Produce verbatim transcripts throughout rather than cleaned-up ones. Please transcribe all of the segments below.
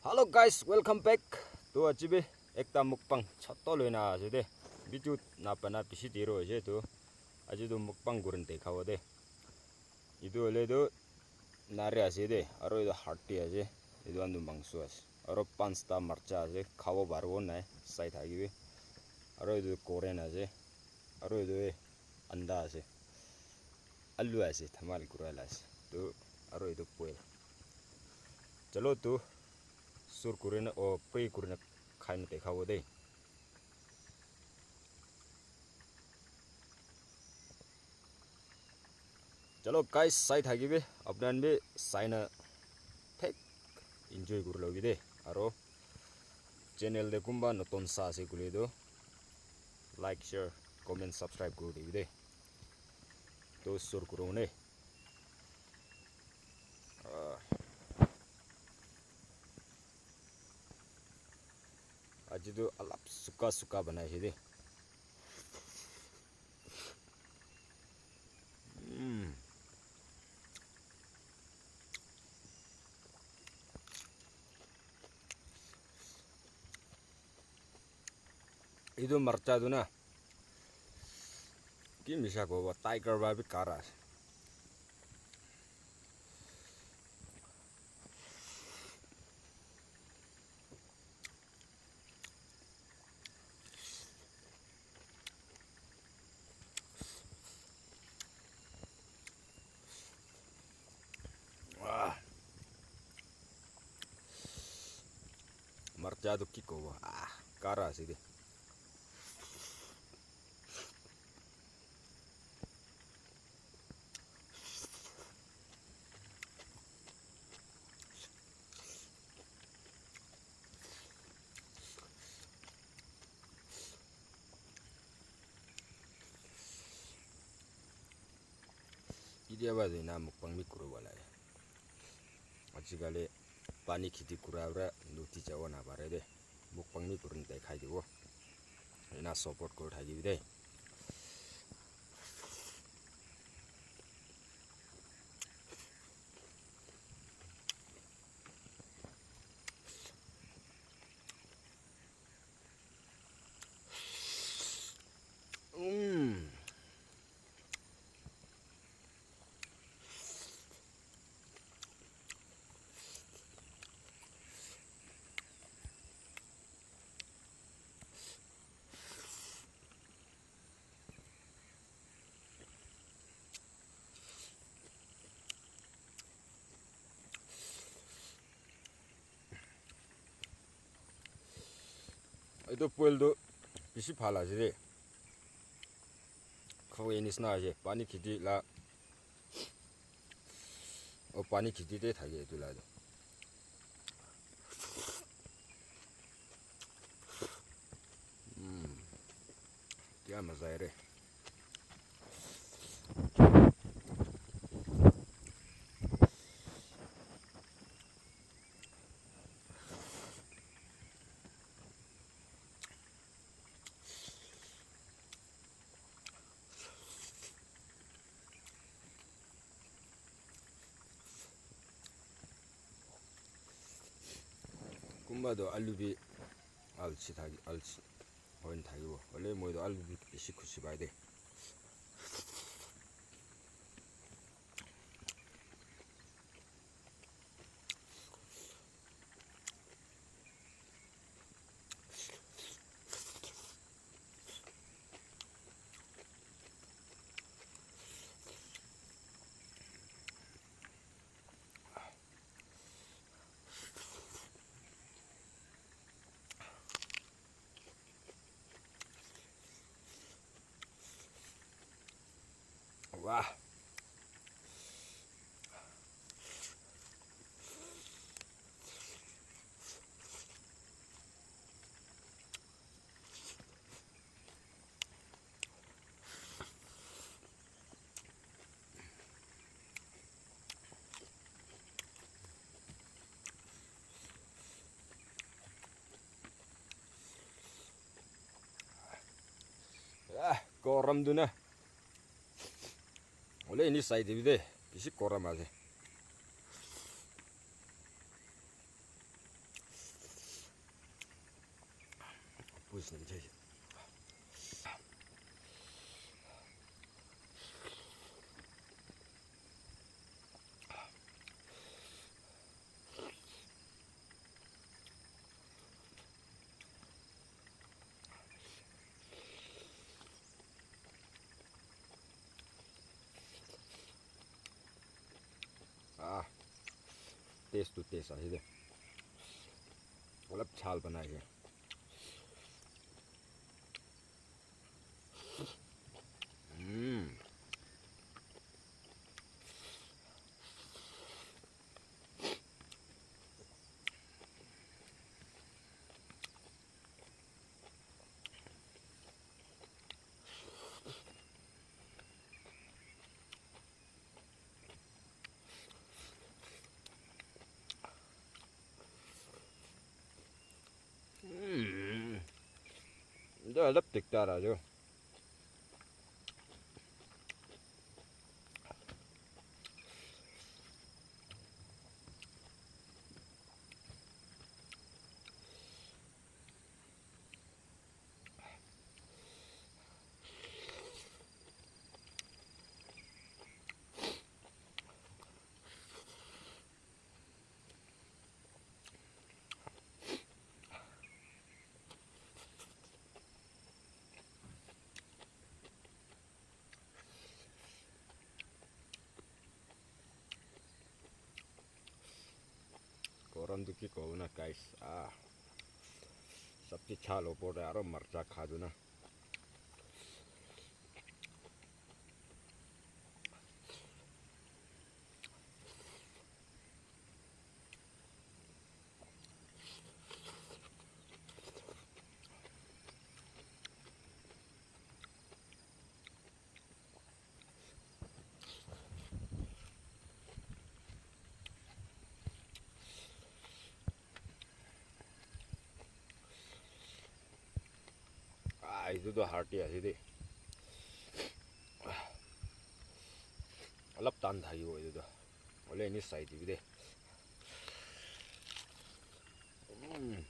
Hello guys, welcome back. To aji bi ekta mukbang choto loina ase de. Video na bana bishi deri hoise to. Aji to mukbang kurin dekhabo de. Etu hoile tu nari ase de, aro etu hatti ase, etu khan tu mangso ase, aro panchta marcha ase, khabo paribo nai, sai thakibi, aro etu koren ase, aro etu anda ase, alu ase, thamal kurai la ase, tu aro etu boil. Chalo tu sur kurina, o pray kurina khaina dekhabo de. Chalo guys, sai thakibi, apni khan bi sai na thik enjoy kuri lobi de. Aro channel de kunba notun sa ase koile tu like, share, comment, subscribe kuri dibi de. To sur kurung ne. Ah. Aji tu alap suka suka banai ase de. Mm. Etu marcha tu na, ki misa kobo, tiger para bi kara ase. Ah. Marcha tu ki kobo? Ah, kara ase de. Ketia ba ena mukbang bi kuribo lage. Ajikali pani kheti kura para luti jabo napare de. Mukbang bi kurina dekhai dibo. Ena support kuri thakibi de. Mm. Etu boil tu bishi bhal ase de. Khawai nisna ase. Pani kheti la, oh, pani kheti te thake etu la tu. Mm. Kya maza hai re. Kunba toh alu bi alsi thaki, alsi hoina thakibo. Hoile moi toh alu bi bishi khushi pai de. Wah. Ah, gorom tu na. Ole ini sai dibi de. Bishi gorom ase. Ah, taste to taste ase de. Olop chal banai ase. Mm. Mm. Etu olop diktar ase. Gorom tu ki kobo na, guys. Ah. Sabji chal opor te aro marcha kha tu na. Ah, etu tu hearty ase de. Olop tan thakibo etu tu. Hoile eni sai dibi de. Mm.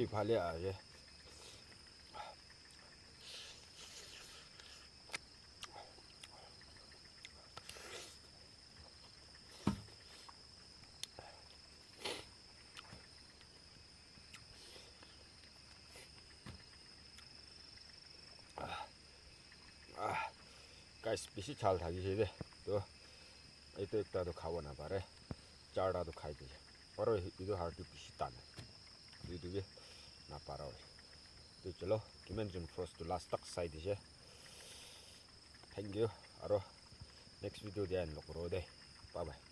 Phale ase. Ah, guys, bishi chal thakishe de. To, etu ekta to khabo napare. Charta to khai dishe. Aro etu hardi bishi tan. Etu bi napara hoise. To chalo, kiman jon frost to last tak sai dishe. Thank you. Aro next video de ahin log kuro de. Bye bye.